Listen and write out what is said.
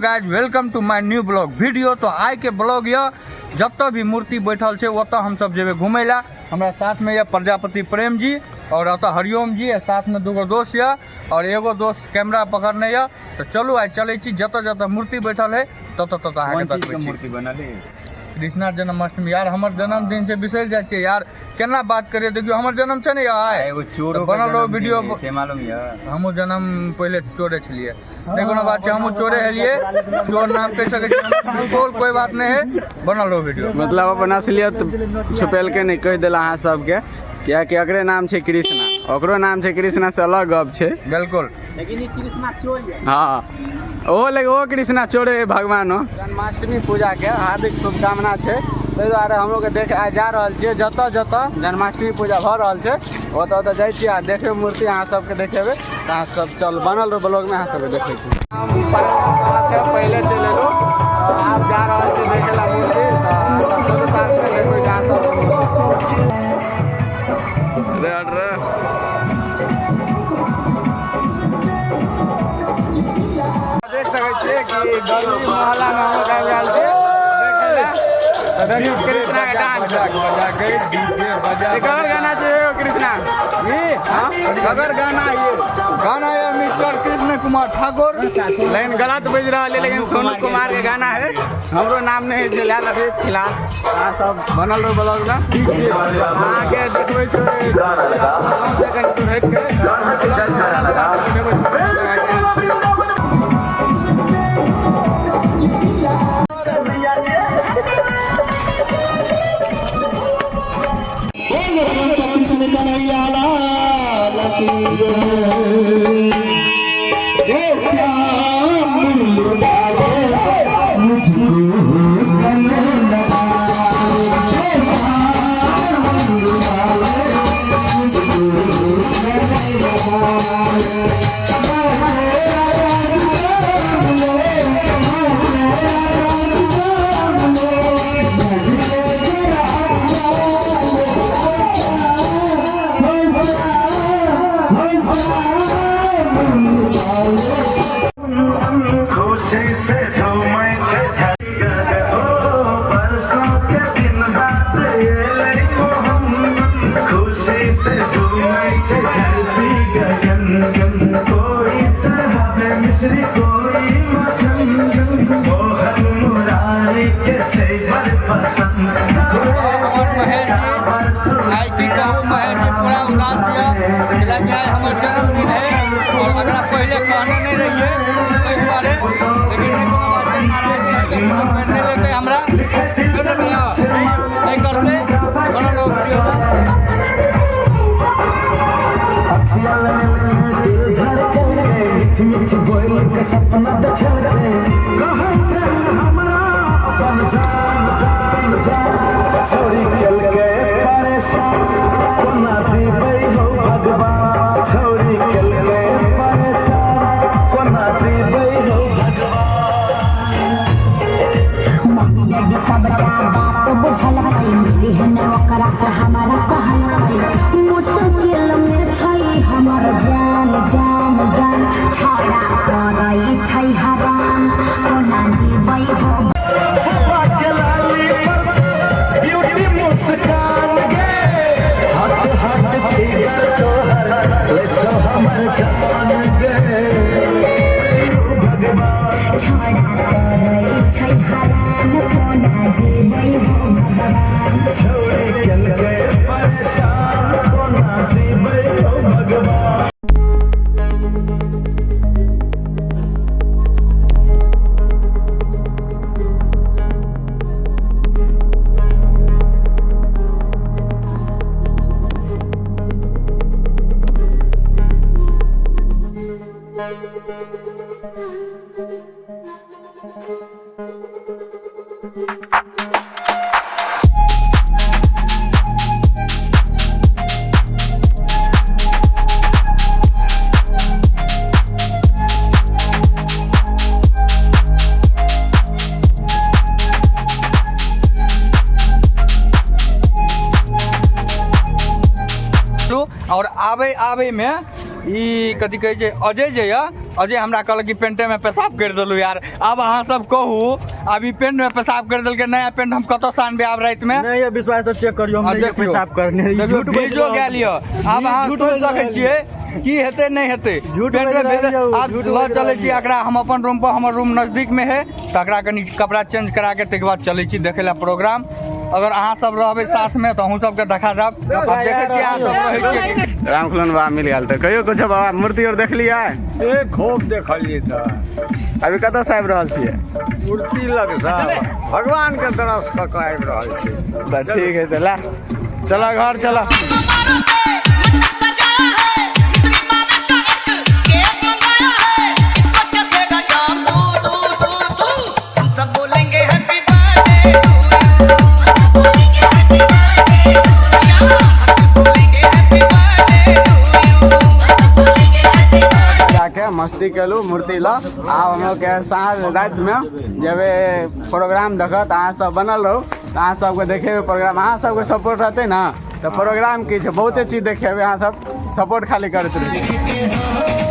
Guys, welcome to my new blog video. तो आइ के blog यऽ जतऽ भी मूर्ति बैठल छै ओतऽ हमसब जेबै घुमै लए। हमरा साथमे यऽ प्रजापति प्रेम जी और एतऽ हरिओम जी, आ साथमे दूगो दोस्त यऽ और एगो दोस्त कैमरा पकड़ने यऽ। तऽ चलू आइ चलै छी, जतऽ जतऽ मूर्ति बैठल है ततऽ ततऽ अहाँके कोन चीज के देखबै छी। मूर्ति बनल है? कृष्णा जन्माष्टमी यार, हमर जन्मदिन छै, बिसरि जाइ छियै यार, केना बात करियै। देखियौ हमर जन्म छै ने आइ, एगो चोरो तऽ बनल रहो वीडियो। से मालूम यऽ? हमहूँ जन्म पहिले चोरे छलियै, नहि कोनो बात छै, हमहूँ चोरे हेलियै, चोर नाम कहि सकै छी बिल्कुल, कोई बात नहीं है, बनल रहो वीडियो। मतलब अपन असलियत छुपेलकै नहि, कहि देला अहाँ सबके, कियाकि एकरे नाम छै कृष्णा, ओकरो नाम छै कृष्णा, से अलग गप छै। बिल्कुल। लेकिन ई कृष्णा चोर ये। हाँ, ओहो, लेकिन ओहो कृष्णा चोरे है भगवानो। जन्माष्टमी पूजाके हार्दिक शुभकामना छै, ताहि दुआरे हमलोग देख आइ जा रहल छियै। जतऽ जतऽ जन्माष्टमी पूजा भऽ रहल छै ओतऽ ओतऽ जाइ छियै आ देखबै मूर्ति, अहाँ सबके देखेबै। तऽ अहाँ सब चल बनल रहो ब्लॉगमे, अहाँ सबके देखै छी। हम से पहिले चलि एलहुँ, आब जा रहल छी देखै लए मूर्ति। तऽ अहाँ सब चलू साथमे, देखबै अहाँ सब। देख सकै छियै कि गली मोहल्लामे हम आबि गेल छी देखै लए। तऽ देखियौ कृष्णा के डांस। बजा गई डीजे बजा। ककर गाना छै यौ कृष्णा? ये हाँ, ककर गाना ये? गाना है मिस्टर कृष्ण कुमार ठाकुर। लेकिन गलत बज रहल है, लेकिन सोनू कुमार के गाना है। हमरो नाम नहीं छै लाल अभी फिलहाल। अहाँ सब बनल रहो ब्लॉग में, अहाँके देखबै छी गाँव से कनि दूर हटि के देखबै छी अहाँके। कृष्ण कन्हैया लाल की जय। हे श्याम मुझको गले लगा ले। हे श्याम मुझको गले लगा ले। खुशी से झूमै छै ओ बरसों के दिन बाद एलै मोहन, खुशी से झूमै छै धरती गगन। कोई चढ़ावे मिश्री, कोई मखन, मोहन मुरारी के छै बड़ पसंद। हमर महेश जी, आइ की कहू, महेश जी पूरा उदास यऽ, कियाकि आइ हमर जन्मदिन है और एकरा पहिले कहने नहि रहियै ताहि दुआरे। लेकिन नहि कोनो बात छै, नाराज नहि हेतै, कोनो फेर नहि लेतै हमरा, बुझलियै? नहि करतै। बनल रहो वीडियोमे। अखिया दिल धड़कलकै, मीठ मीठ बोल के सपना देखलकै, कहै छै हमरा अपन जान जान जान। छोरी केलकै परेशान, कोना जीबै हो भगवान। छोरी केलकै परेशान, कोना जीबै हो भगवान। यदि सबटा बात बुझलकै, मिली ने ओकरा से हमरा कहलकै, मुश्किल में छै हमर जान जान जान। छौड़ा करै छै हरान, कोना जीबै हो। के लाली पर ब्यूटी मुस्कान गे, हट हट फिगर तोहर ले छौ हमर जान गे भगवान। छौड़ा करै छै हरान, कोना जीबै हो भगवान। छोरी केलकै परेशान, कोना जीबै हो भगवान। और आबै आबै में ई कथी कहै छै, अजय जे यऽ अजय हमरा कहलक कि पेंटे में पेशाब करि देलहुँ यार। आब अहाँ सब कहू, आब ई पेंट में पेशाब करि देलकै, नया पेंट हम कतऽसँ आनबै आब रातिमे? नहीं, ये विश्वास तो चेक करियो, हम आ नहीं देखियौ। पेशाब करने। देखियौ, झूठ बोलि भीजो रहल गेल यऽ। आब अहाँ झूठ सोचि बोलि सकै रहल छियै की हेतै नहि हेतै। झूठ पेंट में बोलि भेज रहल यौ, आब झूठ लऽ बोलि चलै रहल छी यौ। एकरा हम अपन रूम पर, हमर रूम नजदीक में है, तऽ एकरा कनि कपड़ा चेंज करा के ताहिके बाद चलै छी देखै लए प्रोग्राम। अगर अहाँ सब रहबै साथ में तऽ अहूँ सबके देखा देब। आब देखै छियै अहाँ सब रहै छियै। रामखुलन बाबा मिल गेल। तऽ कहियो कुछो बाबा, मूर्ति और देखलियै? ए, खूब देखलियै। तऽ अभी कतऽ से आबि रहल छियै? मूर्ति लग सँ, भगवान के दरस कऽ कऽ आबि रहल छी। तऽ ठीक है, तऽ ला चलो, घर चलो। सब बोलेंगे हैप्पी बर्थडे, बोलेंगे हैप्पी बर्थडे टू you. जाके मस्ती केलू मूर्ति लऽ। आब हम लोग के साँझ राति में जेबै प्रोग्राम देखत। अहाँ सब बनल रहू तऽ अहाँ सबके देखेबै प्रोग्राम। अहाँ सबके सपोर्ट रहतै ने तऽ प्रोग्राम की छै, बहुते चीज देखेबै। अहाँ सब सपोर्ट खाली करैत रहू।